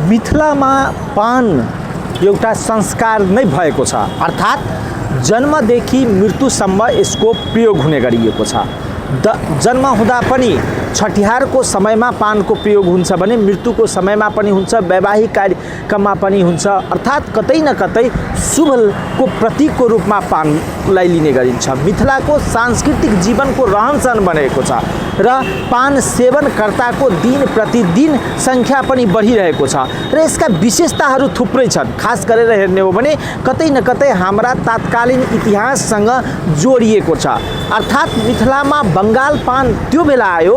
मिथिलामा पान एउटा संस्कार नै भएको छ, अर्थात् जन्मदेखि मृत्युसम्म यसको प्रयोग हुने गरिएको छ। जन्म हुँदा पनि छठिहारको समयमा पानको प्रयोग हुन्छ भने मृत्युको समयमा पनि हुन्छ, वैवाहिक कार्यक्रममा पनि हुन्छ, अर्थात् कतै न कतै शुभको प्रतीकको रूपमा पानलाई लिने गरिन्छ। मिथिलाको सांस्कृतिक जीवनको रहनसहन बनेको छ र पान सेवनकर्ताको दिन प्रतिदिन सङ्ख्या पनि बढिरहेको छ र यसका विशेषताहरू थुप्रै छन्। खास गरेर हेर्ने हो भने कतै न कतै हाम्रा तात्कालीन इतिहाससँग जोडिएको छ। अर्थात् मिथिलामा बङ्गाल पान त्यो बेला आयो,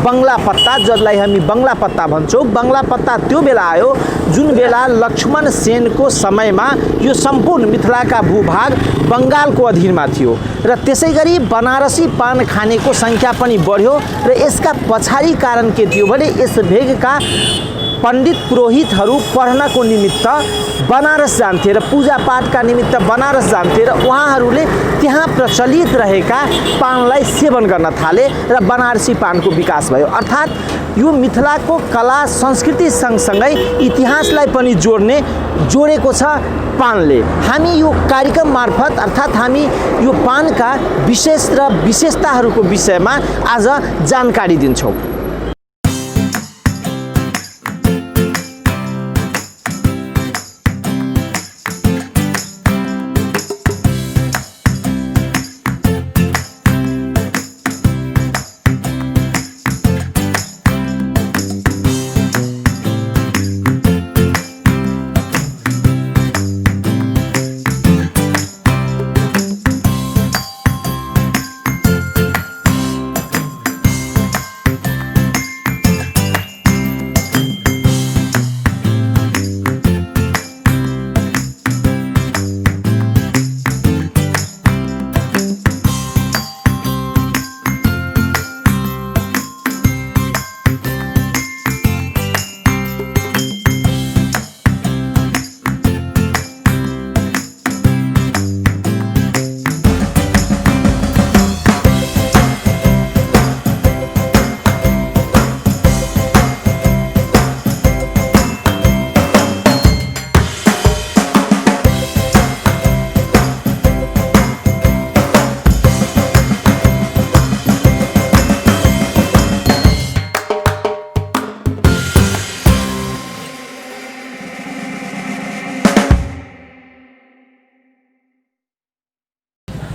बङ्गला पत्ता जसलाई हामी बङ्गला पत्ता भन्छौँ, बङ्गला पत्ता त्यो बेला आयो जुन बेला लक्ष्मण सेनको समयमा यो सम्पूर्ण मिथिलाका भूभाग बङ्गालको अधीनमा थियो र त्यसै गरी बनारसी पान खानेको सङ्ख्या पनि बढ्यो र यसका पछाडि कारण के थियो भने यस भेगका पण्डित पुरोहितहरू पढ्नको निमित्त बनारस जान्थे र पूजापाठका निमित्त बनारस जान्थे र उहाँहरूले त्यहाँ प्रचलित रहेका पानलाई सेवन गर्न थाले र बनारसी पानको विकास भयो। अर्थात् यो मिथिलाको कला संस्कृति सँगसँगै इतिहासलाई पनि जोडेको छ पानले। हामी यो कार्यक्रम मार्फत अर्थात् हामी यो पानका विशेष र विशेषताहरूको विषयमा आज जानकारी दिन्छौँ।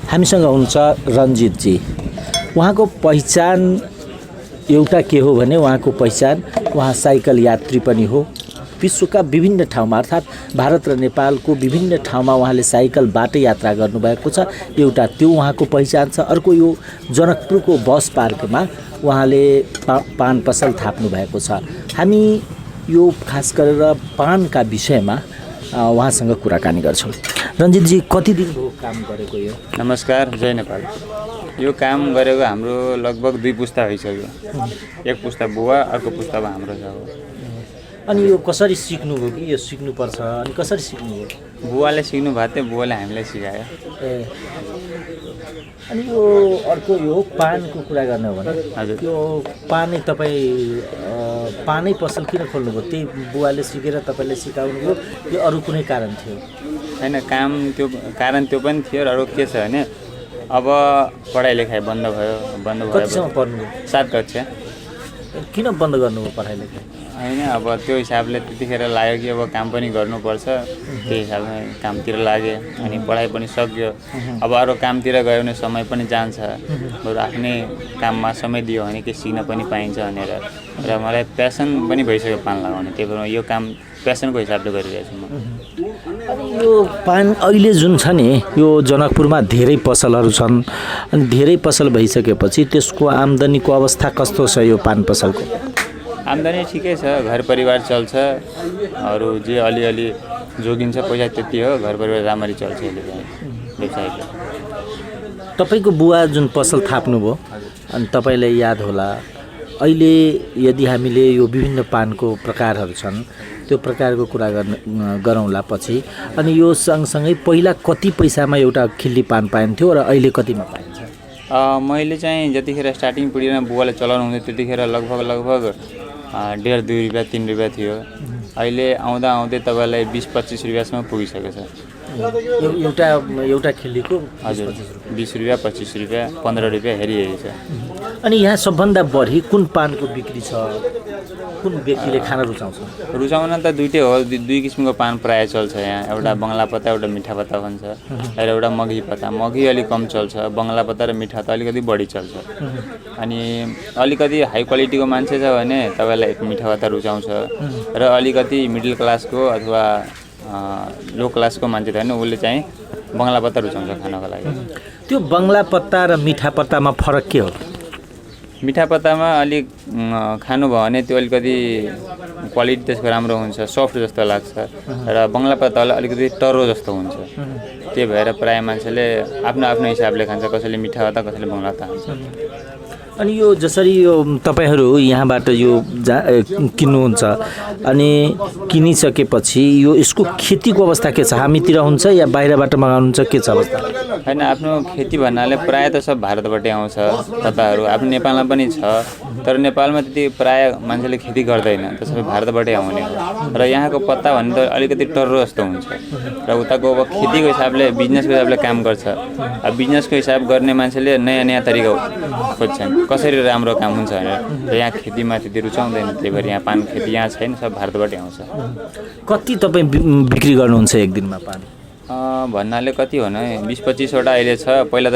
हामीसँग हुनुहुन्छ रञ्जितजी। उहाँको पहिचान एउटा के हो भने उहाँको पहिचान उहाँ साइकल यात्री पनि हो। विश्वका विभिन्न ठाउँमा अर्थात् भारत र नेपालको विभिन्न ठाउँमा उहाँले साइकलबाटै यात्रा गर्नुभएको छ, एउटा त्यो उहाँको पहिचान छ। अर्को यो जनकपुरको बस पार्कमा उहाँले पान पसल थाप्नु भएको छ। हामी यो खास गरेर पानका विषयमा उहाँसँग कुराकानी गर्छौँ। रञ्जितजी, कति दिन भयो काम गरेको यो? नमस्कार, जय नेपाल। यो काम गरेको हाम्रो लगभग 2 पुस्ता भइसक्यो। एक पुस्ता बुवा, अर्को पुस्ता हाम्रो छ। अनि यो कसरी सिक्नुभयो कि यो सिक्नुपर्छ अनि कसरी सिक्नुभयो? बुवाले सिक्नु भएको थियो, बुवाले हामीलाई सिकायो। अनि यो अर्को यो पानको कुरा गर्ने हो भने हजुर, यो पानै तपाईँ पानै पसल किन खोल्नुभयो? त्यही बुवाले सिकेर तपाईँले सिकाउनुभयो, यो अरू कुनै कारण थियो? होइन, काम त्यो कारण त्यो पनि थियो र अरू के छ भने अब पढाइ लेखाइ बन्द भयो। कतिसम्म पढ्नुभयो? 7 कक्षा। किन बन्द गर्नुभयो पढाइ लेखाइ? होइन, अब त्यो हिसाबले त्यतिखेर लाग्यो कि अब काम पनि गर्नुपर्छ, त्यही हिसाबले कामतिर लाग्यो अनि पढाइ पनि सक्यो। अब अरू कामतिर गयो भने समय पनि जान्छ, बरु आफ्नै काममा समय दियो भने के सिक्न पनि पाइन्छ भनेर र मलाई प्यासन पनि भइसक्यो पान लगाउने। त्यही भएर यो काम प्यासनको हिसाबले गरिरहेको छु म। अनि यो पान अहिले जुन छ नि, यो जनकपुरमा धेरै पसलहरू छन् अनि धेरै पसल भइसकेपछि त्यसको आम्दानीको अवस्था कस्तो छ यो पान पसलको? आम्दानी ठिकै छ, घर परिवार चल्छ, अरू जे अलिअलि जोगिन्छ पैसा त्यति हो, घर परिवार राम्ररी चल्छ अहिले व्यवसायले। तपाईँको बुवा जुन पसल थाप्नुभयो अनि तपाईँलाई याद होला, अहिले यदि हामीले यो विभिन्न पानको प्रकारहरू छन् त्यो प्रकारको कुरा गरौँला पछि। अनि यो सँगसँगै पहिला कति पैसामा एउटा खिल्ली पान पाइन्थ्यो र अहिले कतिमा पाइन्छ? मैले चाहिँ जतिखेर स्टार्टिङ पिँढीमा बुवाले चलाउनु हुन्थ्यो त्यतिखेर लगभग 1.5-2 रुपियाँ 3 रुपियाँ थियो अहिले आउँदा आउँदै तपाईँलाई 20-25 रुपियाँसम्म पुगिसकेको छ एउटा खिल्लीको हजुर 20 रुपियाँ 25 रुपियाँ 15 रुपियाँ हेरिहेरि छ अनि यहाँ सबभन्दा बढी कुन पानको बिक्री छ कुन व्यक्तिले खान रुचाउँछ रुचाउन त दुइटै हो दुई किसिमको पान प्रायः चल्छ यहाँ एउटा बङ्गला पत्ता एउटा मिठा पत्ता भन्छ र एउटा मघी पत्ता मघी अलिक कम चल्छ बङ्गला पत्ता र मिठा त अलिकति बढी चल्छ अनि अलिकति हाई क्वालिटीको मान्छे छ भने तपाईँलाई मिठा पत्ता रुचाउँछ र अलिकति मिडल क्लासको अथवा लो क्लासको मान्छे त होइन उसले चाहिँ बङ्गला पत्ता रुचाउँछ खानको लागि त्यो बङ्गला पत्ता र मिठा पत्तामा फरक के हो मिठा पत्तामा अलिक खानुभयो भने त्यो अलिकति क्वालिटी त्यसको राम्रो हुन्छ सफ्ट जस्तो लाग्छ र बङ्गला पत्तालाई अलिकति टर्रो जस्तो हुन्छ त्यही भएर प्रायः मान्छेले आफ्नो आफ्नो हिसाबले खान्छ कसैले मिठा पत्ता कसैले बङ्गला पत्ता खान्छ अनि यो जसरी यो तपाईहरू यहाँबाट यो किन्नुहुन्छ अनि किनिसकेपछि यो यसको खेतीको अवस्था के छ हामीतिर हुन्छ या बाहिरबाट मगाउनुहुन्छ के छ अवस्था होइन आफ्नो खेती भन्नाले प्रायः त सब भारतबाटै आउँछ पत्ताहरू आफ्नो नेपालमा पनि छ तर नेपालमा त्यति प्रायः मान्छेले खेती गर्दैन त सबै भारतबाटै आउने हो र यहाँको पत्ता भने त अलिकति टर्रो जस्तो हुन्छ र उताको अब खेतीको हिसाबले बिजनेसको हिसाबले काम गर्छ अब बिजनेसको हिसाब गर्ने मान्छेले नयाँ नयाँ तरिका खोज्छन् कसरी राम्रो काम हुन्छ भनेर यहाँ खेतीमा त्यति रुचाउँदैन त्यही भएर यहाँ पान खेती यहाँ छैन सब भारतबाटै आउँछ कति तपाईँ बिक्री गर्नुहुन्छ एक दिनमा पान भन्नाले कति हो न 20-25 वटा अहिले छ पहिला त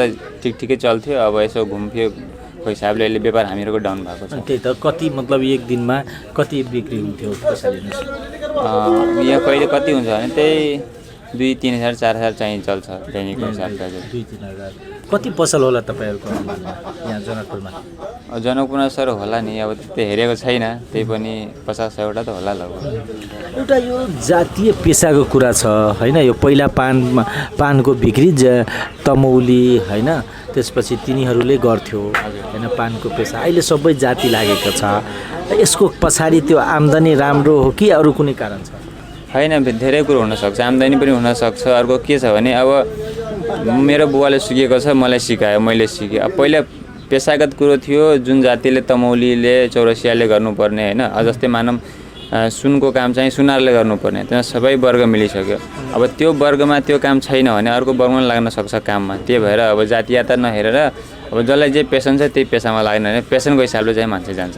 ठिकै चल्थ्यो अब यसो घुमफिरको हिसाबले अहिले व्यापार हामीहरूको डाउन भएको छ त्यही त कति मतलब एक दिनमा कति बिक्री हुन्थ्यो यहाँ कहिले कति हुन्छ भने त्यही 2-3 हजार 4 हजार चाहिँ चल्छ दैनिकको हिसाबले 2-3 हजार कति पसल होला तपाईँहरूको यहाँ जनकपुरमा जनकपुरमा सर होला नि अब त्यो हेरेको छैन त्यही पनि 50-100 वटा त होला लगभग एउटा यो जातीय पेसाको कुरा छ होइन यो पहिला पानको बिक्री तमौली होइन त्यसपछि तिनीहरूले गर्थ्यो होइन पानको पेसा अहिले सबै जाति लागेको छ यसको पछाडि त्यो आम्दानी राम्रो हो कि अरू कुनै कारण छ होइन धेरै कुरो हुनसक्छ आम्दानी पनि हुनसक्छ अर्को के छ भने अब मेरो बुवाले सिकेको छ मलाई सिकायो मैले सिकेँ अब पहिला पेसागत कुरो थियो जुन जातिले तमौलीले चौरसियाले गर्नुपर्ने होइन जस्तै मानौँ सुनको काम चाहिँ सुनारले गर्नुपर्ने त्यहाँ सबै वर्ग मिलिसक्यो अब त्यो वर्गमा त्यो काम छैन भने अर्को वर्गमा लाग्न सक्छ काममा त्यही भएर अब जातीयता नहेरेर अब जसलाई जे पेसन छ त्यही पेसामा लाग्ने भने पेसनको हिसाबले चाहिँ मान्छे जान्छ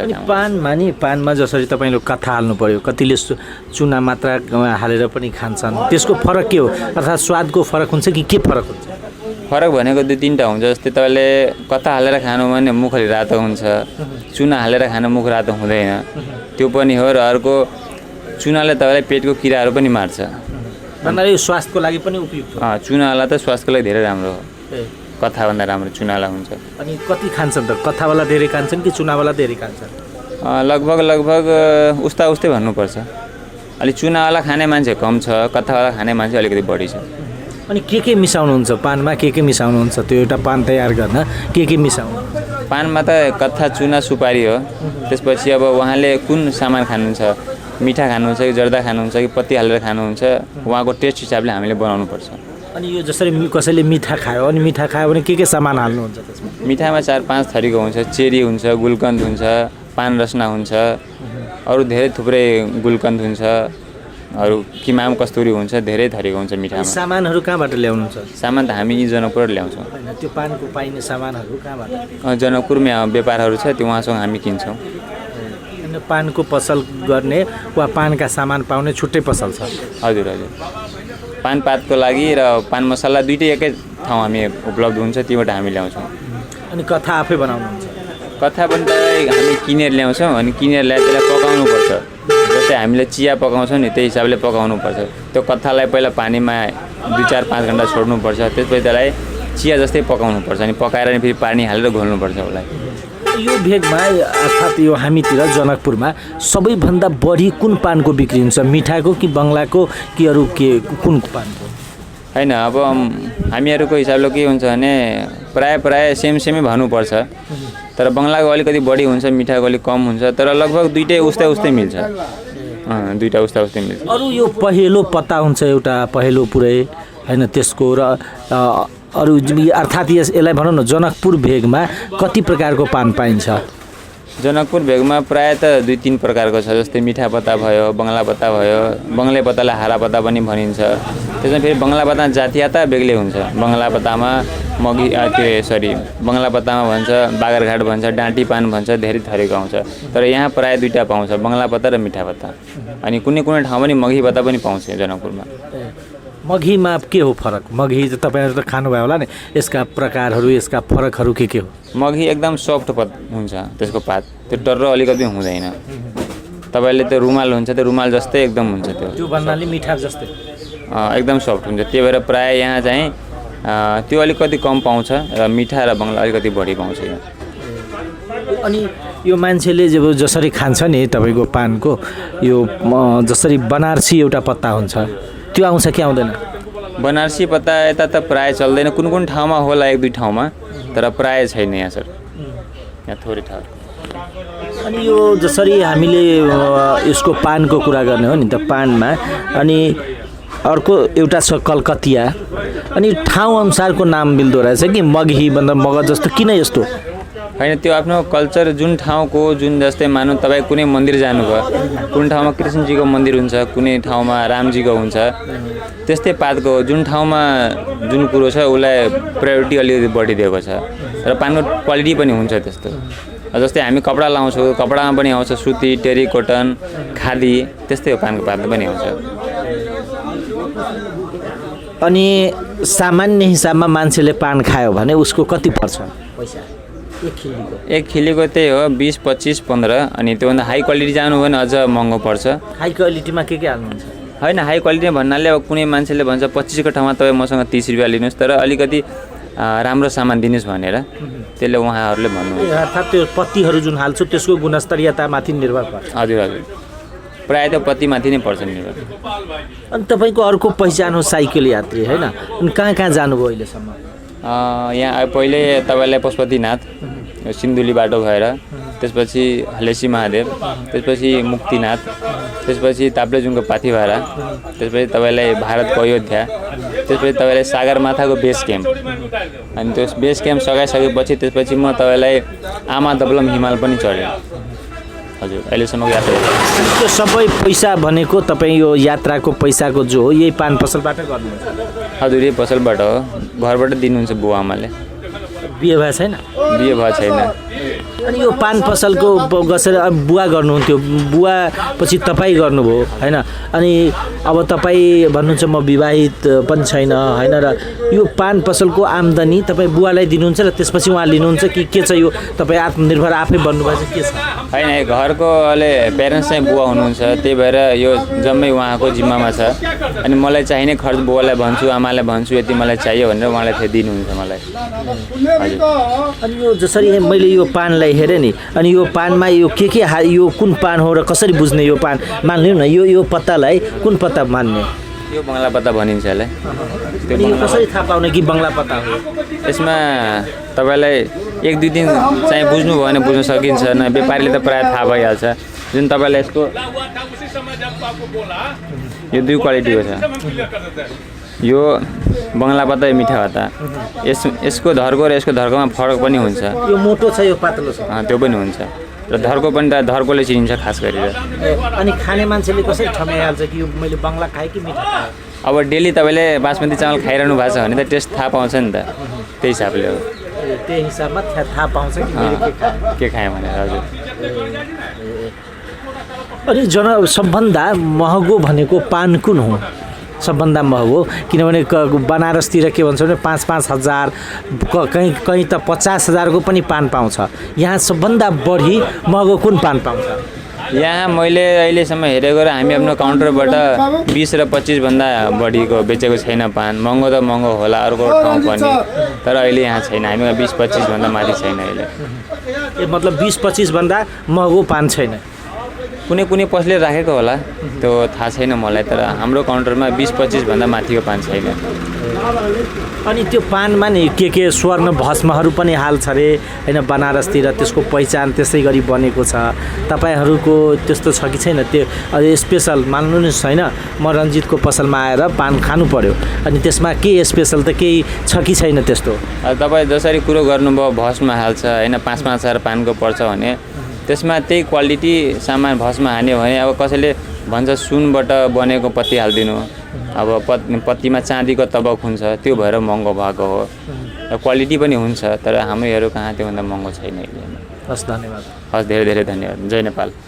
पानमा जसरी तपाईँले कथा हाल्नु पर्यो कतिले चुना मात्रा हालेर पनि खान्छन् त्यसको फरक के हो अर्थात् स्वादको फरक हुन्छ कि के फरक हुन्छ फरक भनेको 2-3टा हुन्छ जस्तै तपाईँले कथा हालेर खानु भने मुख अलि रातो हुन्छ चुना हालेर खानु मुख रातो हुँदैन त्यो पनि हो र अर्को चुनाले तपाईँलाई पेटको किराहरू पनि मार्छ भन्नाले यो स्वास्थ्यको लागि पनि उपयुक्त चुनावाला त स्वास्थ्यको लागि धेरै राम्रो हो कथाभन्दा राम्रो चुनावाला हुन्छ अनि कति खान्छन् त कथावाला धेरै खान्छन् कि चुनावाला धेरै खान्छन् लगभग उस्तै भन्नुपर्छ अलिक चुनावाला खाने मान्छे कम छ कथावाला खाने मान्छे अलिकति बढी छ अनि के मिसाउनुहुन्छ पानमा के मिसाउनुहुन्छ त्यो एउटा पान तयार गर्न के मिसाउनु पानमा त कथा चुना सुपारी हो त्यसपछि अब उहाँले कुन सामान खानुहुन्छ मिठा खानुहुन्छ कि जर्दा खानुहुन्छ कि पत्ती हालेर खानुहुन्छ उहाँको टेस्ट हिसाबले हामीले बनाउनुपर्छ अनि यो जसरी कसैले मिठा खायो अनि मिठा खायो भने के सामान हाल्नुहुन्छ त्यसमा मिठामा 4-5 थरीको हुन्छ चेरी हुन्छ गुलकन्द हुन्छ पान रसना हुन्छ अरू धेरै थुप्रै गुलकन्द हुन्छ अरू किमाम कस्तुरी हुन्छ धेरै थरीको हुन्छ मिठामा सामानहरू कहाँबाट ल्याउनुहुन्छ सामान त हामी जनकपुर ल्याउँछौँ त्यो पानको पाइने सामानहरू कहाँबाट जनकपुरमा व्यापारहरू छ त्यो उहाँसँग हामी किन्छौँ पानको पसल गर्ने वा पानका सामान पाउने छुट्टै पसल छ हजुर पानपातको लागि र पान मसला दुइटै एकै ठाउँ हामी उपलब्ध हुन्छ त्योबाट हामी ल्याउँछौँ अनि कथा आफै बनाउनुहुन्छ कथा पनि त हामी किनेर ल्याउँछौँ अनि किनेर ल्याएर त्यसलाई पकाउनुपर्छ जस्तै हामीले चिया पकाउँछौँ नि त्यही हिसाबले पकाउनुपर्छ त्यो कथालाई पहिला पानीमा 2-4-5 घन्टा छोड्नुपर्छ त्यसपछि त्यसलाई चिया जस्तै पकाउनुपर्छ अनि पकाएर अनि फेरि पानी हालेर घोल्नुपर्छ उसलाई यो भेगमा अर्थात् यो हामीतिर जनकपुरमा सबैभन्दा बढी कुन पानको बिक्री हुन्छ मिठाको कि बङ्गलाको कि अरू के कुन पानको होइन अब हामीहरूको हिसाबले के हुन्छ भने प्रायः सेमै भन्नुपर्छ तर बङ्गलाको अलिकति बढी हुन्छ मिठाको अलिक कम हुन्छ तर लगभग दुइटै उस्तै मिल्छ दुइटा उस्तै मिल्छ अरू यो पहेँलो पत्ता हुन्छ एउटा पहेँलो पुरै होइन त्यसको र अरू अर्थात् यसलाई भनौँ न जनकपुर भेगमा कति प्रकारको पान पाइन्छ जनकपुर भेगमा प्रायः त 2-3 प्रकारको छ, जस्तै मिठा पत्ता भयो, बङ्गला पत्ता भयो। बङ्गले पत्तालाई हारा पत्ता पनि भनिन्छ। त्यसमा फेरि बङ्गला पत्ता जातीयता बेग्लै हुन्छ। बङ्गला पत्तामा बङ्गला पत्तामा भन्छ, बागरघाट भन्छ, डाँटी पान भन्छ, धेरै थरीको आउँछ। तर यहाँ प्रायः 2टा पाउँछ, बङ्गला पत्ता र मिठा पत्ता। अनि कुनै ठाउँ पनि मघी पत्ता पनि पाउँछ जनकपुरमा। मघीमा के हो फरक? मघी त तपाईँहरू त खानुभयो होला नि, यसका प्रकारहरू, यसका फरकहरू के हो? मघी एकदम सफ्ट हुन्छ, त्यसको पात त्यो टर्रो अलिकति हुँदैन। तपाईँले त्यो रुमाल हुन्छ, त्यो रुमाल जस्तै एकदम हुन्छ। त्यो भन्नाले मिठा जस्तै एकदम सफ्ट हुन्छ। त्यही भएर प्रायः यहाँ चाहिँ त्यो अलिकति कम पाउँछ र मिठा र बङ्गला अलिकति बढी पाउँछ यहाँ। अनि यो मान्छेले जब जसरी खान्छ नि तपाईँको पानको, यो जसरी बनारसी एउटा पत्ता हुन्छ, त्यो आउँछ कि आउँदैन? बनारसी पत्ता यता त प्रायः चल्दैन। कुन ठाउँमा होला, 1-2 ठाउँमा, तर प्रायः छैन यहाँ सर, यहाँ थोरै ठाउँ। अनि यो जसरी हामीले यसको पानको कुरा गर्ने हो नि त, पानमा अनि अर्को एउटा छ कलकतिया, अनि ठाउँ अनुसारको नाम मिल्दो रहेछ कि मघी भन्दा मगज जस्तो किन यस्तो? होइन, त्यो आफ्नो कल्चर जुन ठाउँको, जुन जस्तै मानौँ तपाईँ कुनै मन्दिर जानुभयो, कुन ठाउँमा कृष्णजीको मन्दिर हुन्छ, कुनै ठाउँमा रामजीको हुन्छ, त्यस्तै पातको जुन ठाउँमा जुन कुरो छ उसलाई प्रायोरिटी अलिकति बढी दिएको छ र पानको क्वालिटी पनि हुन्छ त्यस्तो। जस्तै हामी कपडा लाउँछौँ, कपडामा पनि आउँछ सुती, टेरी कोटन, खादी, त्यस्तै हो पानको पातमा पनि आउँछ। अनि सामान्य हिसाबमा मान्छेले पान खायो भने उसको कति पर्छ पैसा? एक खिलीको त्यही हो 20, 25, 15। अनि त्योभन्दा हाई क्वालिटी जानु भने अझ महँगो पर्छ। हाई क्वालिटीमा के हाल्नुहुन्छ? होइन, हाई क्वालिटी भन्नाले अब कुनै मान्छेले भन्छ 25 को ठाउँमा तपाईँ मसँग 30 रुपियाँ लिनुहोस्, तर अलिकति राम्रो सामान दिनुहोस् भनेर, त्यसले उहाँहरूले भन्नुहुन्छ। अर्थात् त्यो पत्तीहरू जुन हाल्छु त्यसको गुणस्तरीयतामाथि निर्भर पर्छ। हजुर हजुर, प्रायः त्यो पत्तीमाथि नै पर्छ निर्भर। अनि तपाईँको अर्को पहिचान हो साइकल यात्री, होइन? अनि कहाँ जानुभयो अहिलेसम्म? यहाँ पहिले तपाईँलाई पशुपतिनाथ, सिन्धुली बाटो भएर, त्यसपछि हलेसी महादेव, त्यसपछि मुक्तिनाथ, त्यसपछि ताप्लेजुङको पाथिभारा, त्यसपछि तपाईँलाई भारतको अयोध्या, त्यसपछि तपाईँलाई सागरमाथाको बेस क्याम्प, अनि त्यो बेस क्याम्प सघाइसकेपछि त्यसपछि म तपाईँलाई आमा दबलम हिमाल पनि चढेँ। हजुर, अहिलेसम्मको यात्रा। त्यो सबै पैसा भनेको तपाईँ यो यात्राको पैसाको जो हो यही पान पसलबाट गर्नुहुन्छ? हजुर, यही पसलबाट हो, घरबाट दिनुहुन्छ बुवा आमाले। बिहे भएको छैन? बिहे भएको छैन। अनि यो पान पसलको कसरी बुवा गर्नुहुन्थ्यो, बुवा पछि तपाईँ गर्नुभयो, होइन? अनि अब तपाईँ भन्नुहुन्छ म विवाहित पनि छैन, होइन? र यो पान पसलको आम्दानी तपाईँ बुवालाई दिनुहुन्छ र त्यसपछि उहाँ लिनुहुन्छ कि के छ? यो तपाईँ आत्मनिर्भर आफै बन्नुभएको चाहिँ के छ? होइन, घरको प्यारेन्ट्स चाहिँ बुवा हुनुहुन्छ, त्यही भएर यो जम्मै उहाँको जिम्मामा छ। अनि मलाई चाहिने खर्च बुवालाई भन्छु, आमालाई भन्छु, यति मलाई चाहियो भनेर उहाँले फेरि दिनुहुन्छ मलाई। हजुर। अनि यो जसरी मैले यो पानलाई हेरेँ नि, अनि यो पानमा यो यो कुन पान हो र कसरी बुझ्ने? यो पान मान्नु न, यो पत्तालाई कुन पत्ता मान्ने? यो बङ्गला पत्ता भनिन्छ यसलाई। अनि यो कसरी थाहा पाउने कि बङ्गला पत्ता हो? यसमा तपाईँलाई 1-2 दिन चाहिँ बुझ्नुभयो भने बुझ्न सकिन्छ, न व्यापारीले त प्रायः थाहा भइहाल्छ। जुन तपाईँलाई यसको यो 2 क्वालिटीको छ, यो बङ्गला पत्ता, यो मिठा पत्ता। यसको धर्को र यसको धर्कोमा फरक पनि हुन्छ। यो मोटो छ, यो पातलो छ? त्यो पनि हुन्छ, र धर्को पनि त धर्कोले चिनिन्छ खास गरेर। अनि खाने मान्छेले कसरी ठम्याइहाल्छ कि यो मैले बङ्गला खाएँ कि मिठा खाएँ? अब डेली तपाईँले बासमती चामल खाइरहनु भएको छ भने त टेस्ट थाहा पाउँछ नि त, त्यही हिसाबले हो। त्यही हिसाबमा थाहा पाउँछ कि मैले के खाएँ भनेर। हजुर। अनि सबभन्दा महँगो भनेको पान कुन हो? सबभन्दा महँगो, किनभने बनारसतिर के भन्छ भने 5-5 हजार, कहीँ त 50 हजारको पनि पान पाउँछ। यहाँ सबभन्दा बढी महँगो कुन पान पाउँछ? यहाँ मैले अहिलेसम्म हेरेको र हामी आफ्नो काउन्टरबाट 20 र 25 भन्दा बढीको बेचेको छैन पान। महँगो त महँगो होला अर्को ठाउँ पनि, तर अहिले यहाँ छैन। हामीमा 20-25 भन्दा माथि छैन अहिले। मतलब 20-25 भन्दा महँगो पान छैन? कुनै पसले राखेको होला, त्यो थाहा छैन मलाई, तर हाम्रो काउन्टरमा 20-25 भन्दा माथिको पान छैन। अनि त्यो पानमा नि के स्वर्ण भस्महरू पनि हाल्छ अरे, होइन? बनारसतिर त्यसको पहिचान त्यसै गरी बनेको छ। तपाईँहरूको त्यस्तो छ कि छैन? त्यो स्पेसल मान्नुहोस्, होइन? म रन्जितको पसलमा आएर पान खानु पर्यो, अनि त्यसमा के स्पेसल त केही छ कि छैन त्यस्तो? तपाईँ जसरी कुरो गर्नुभयो भस्म हाल्छ, होइन? 5-5 हजार पानको पर्छ भने त्यसमा त्यही क्वालिटी सामान भस्म हान्यो भने अब कसैले भन्छ सुनबाट बनेको पत्ती हालिदिनु अब पत्तीमा चाँदीको तबक हुन्छ त्यो भएर महँगो भएको हो र क्वालिटी पनि हुन्छ तर हामीहरू कहाँ त्योभन्दा महँगो छैन अहिले हस् धन्यवाद हस् धेरै धेरै धन्यवाद जय नेपाल